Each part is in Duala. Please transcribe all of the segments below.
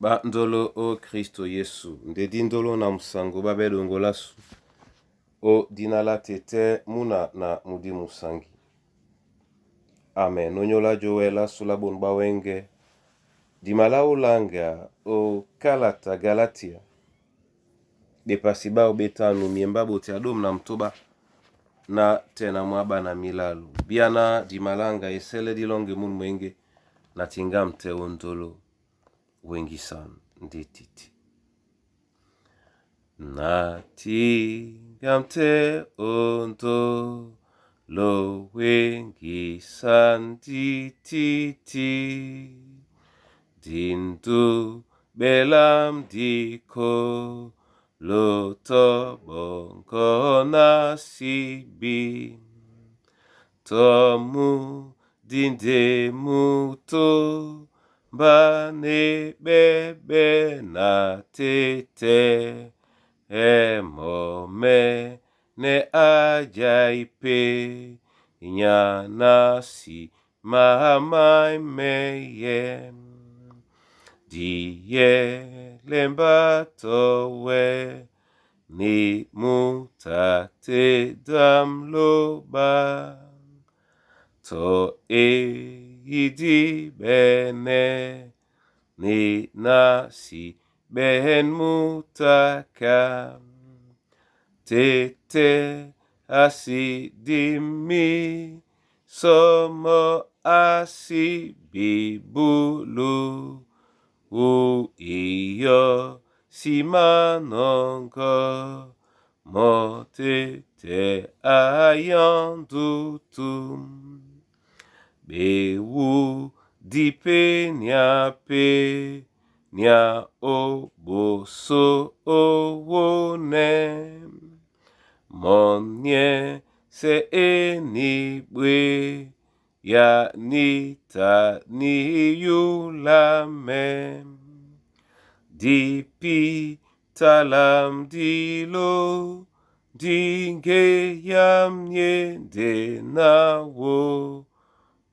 Ba ndolo o Kristo Yesu, ndedi ndolo na musango babe dongolasu o dina la tete muna na mudi musangi. Amen. Nonyola jowela sula bon bawenge. Dimala ulanga o kalata Galatia. Bepasi bao betanu miemba boti adom na mtoba na tena mwaba na milalu. Biana dimalanga esele dilonge mun mwenge na tinga mte ndolo wengisan ndititi. Natinga ondo lo wengisan dititi. Dindu belam diko lo tobongo na sibi. Tomu dinde muto bane bebe na tete emome ne ajaipe nyanasi mama meye diye lemba towe ni mutate damloba to e bene ni nasi ben mutaka tete asidimi somo asibibulu u iyo simanongo mo tete ayandutu bewu dipe nya pe nya oboso owone monye se enigbe ya nita niyulame dipi talam dilo dinge yamye de nawo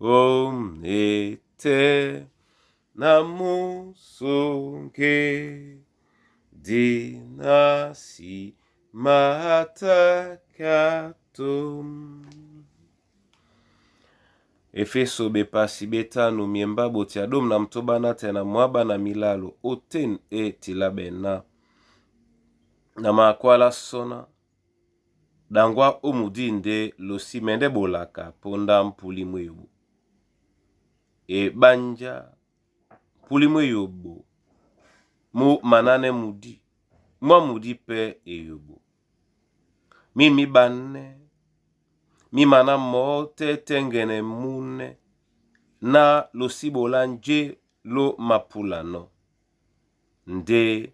omnete namusunge dinasi matakatum. Efeso bepasi betanu miemba boti adom na mtoba tena mwaba na milalo oten e tilabena na makwala sona dangwa omudi nde losi mende bolaka ponda mpuli mweyobo e banja mpuli mweyobo mu manane mudi mwa mudi pe eyobo mimi banne mi mana mo te tengene mune na losibola nje lo mapulano nde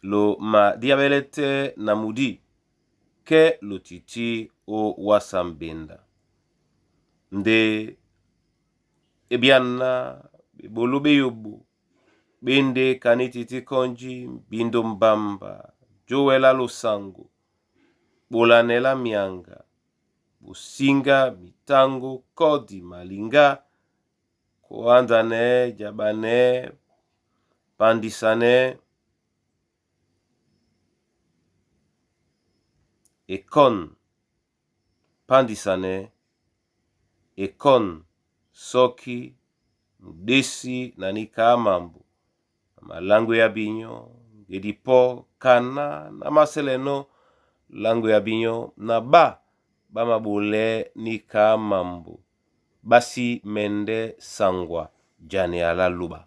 lo ma diabelete na mudi ke lotiti o wasambenda nde ebiana bolo beyobo bende kanititi konji bindo mbamba jowela losango bolanela mianga bosinga mitango kodi malinga koandane jabane pandisane ekon pandisane ekon soki mudesi na nikamambu na malango ya binyo ngedipo kana na maseleno lango ya binyo na ba bamabole nikamambu basi mende sangwa jane ala luba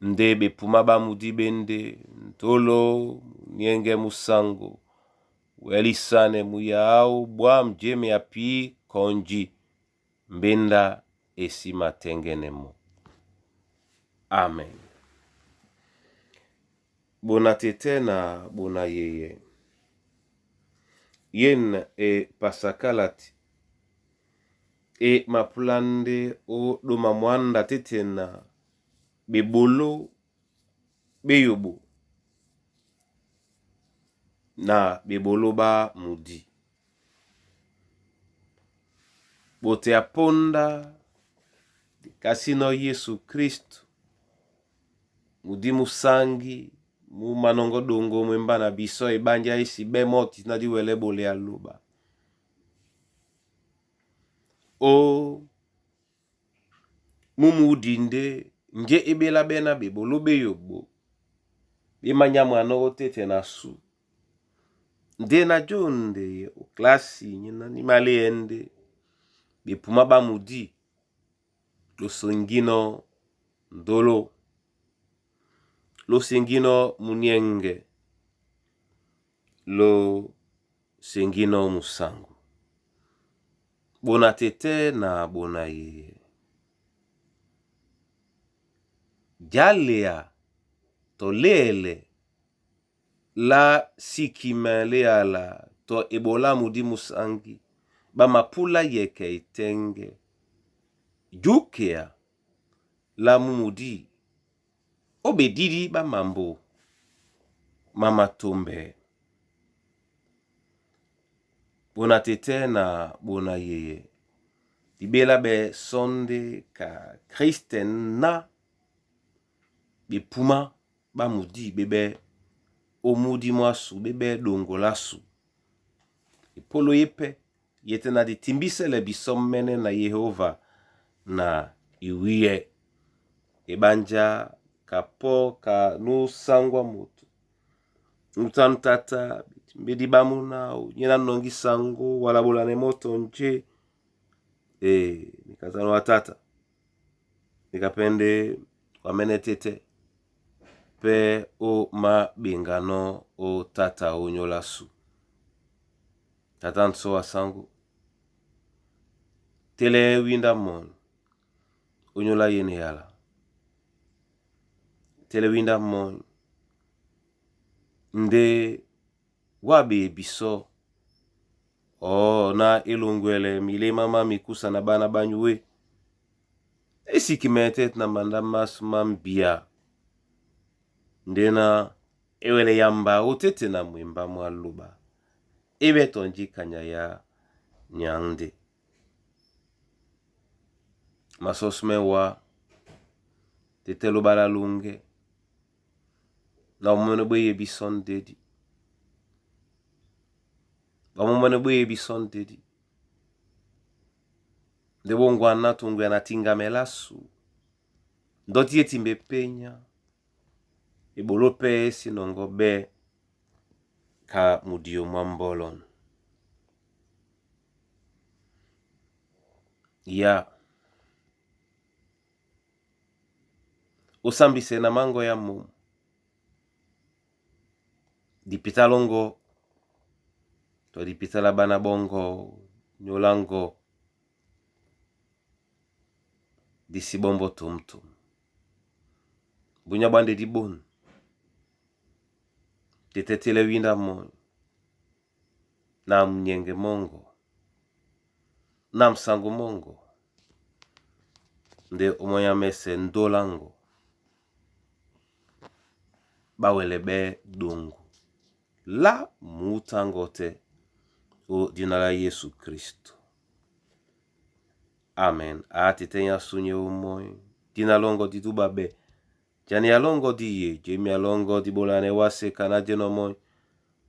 nde bepuma bamudi bende ntolo nienge musango welisane muyau bwa mjeme api konji mbenda esima tengenemo amen bona tete na bona yeye yen e pasakalati e mapulande o doma mwanda tete na bebolo beyobo na bebolo ba mudi bote aponda kasi no Yesu Kristo Mudi musangi mu manongo dongo mwemba na biso ebanja esi be moti na diwele bole ya loba. O mumudinde nje ebela bena be bolobe yobo. Be manya mwana otete na su. Nde na jonde ye o klasi nyina ni male ende. Be puma ba mudi losengino ndolo. Losengino munienge. Losengino musangu. Bona tete na bona ye. Jalea to lele la sikime leala to ebola mudi musangi ba mapula yeke itenge. Jukea la mumudi obedidi ba mambo mama tombe. Bona tete na bona yeye. Dibela be sonde ka Christen na bepuma ba mudi bebe omudi mwasu bebe dongolasu. Epolo yepe yete na ditimbisele biso mene na Yehova na iwiye. Ebanja kapo ka nusangwa mutu. Mutantata mbedi bamuna nyina nongi sango wala bolane moto nje. Nikatano watata. Nikapende wamene tete pe o mabengano o tata onyola su. Tata nso asango. Tele winda mon onyola yene yala. Tele winda mon nde wabe biso o na elongwele milema ma mikusa na bana banyue. Esiki metet na manda masu mambia. Ndena ewele yamba otete na mwemba mwa loba. Ebe tonji kanya ya nyande. Masosme wa tete loba la lunge. Na omone bwe biso ndedi. Bamomone bwe biso ndedi. Nde bongwana tungwe na tingamela su. Ndoti etimbe penya. Ebolo pe sinongo be ka mudio mwa mbolon. Ya osambise na mango ya mu dipitalongo to dipitala bana bongo nyolango disibombo tumtum. Bunya bande di bon. Tetetele winda mon. Na mnyenge mongo. Na msango mongo. Nde omoya mese ndolango. Bawele be dongo. La mutangote o jina la Yesu Kristo. Amen. Ati tenya sunye umoy. Dina longo di dubabe. Jani alongo di ye. Jemi alongo di bolane wase kana jeno moy.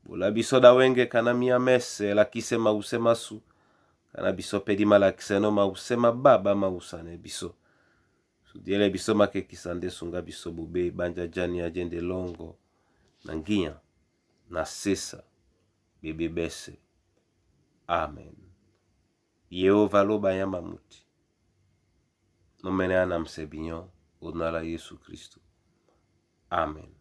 Bola biso da wenge kana mia mese la kise mause masu. Kana biso pedi malakise no mause mababa mausane biso. Sudiele biso make kisande sunga biso bube banja jani ajende longo. Nangia na sesa bebe bese. Amen. Yehova loba ya mamuti. Nomene ana msebinyo odnala Yesu Kristo. Amen.